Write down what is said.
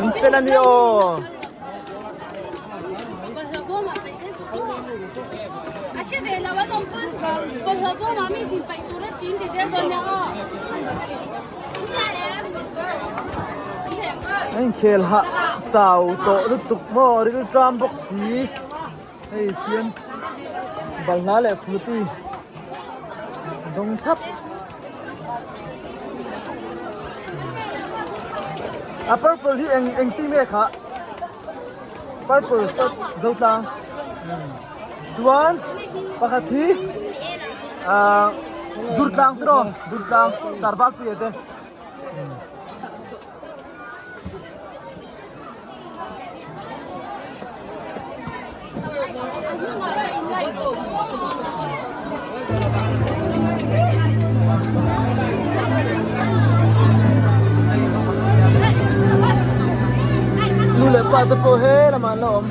An fel a ni aw. A inkhel hah chau tawh lutuk maw rilṭam bawk si hei hian balhla leh frooti dawng thlap a purple hi eng eng team nge kha purple zotlang chuan pakhat hi ah durtlang tiraw durtlang sarvalpuia te. Nu leh pa te pawh he lamah an la awm.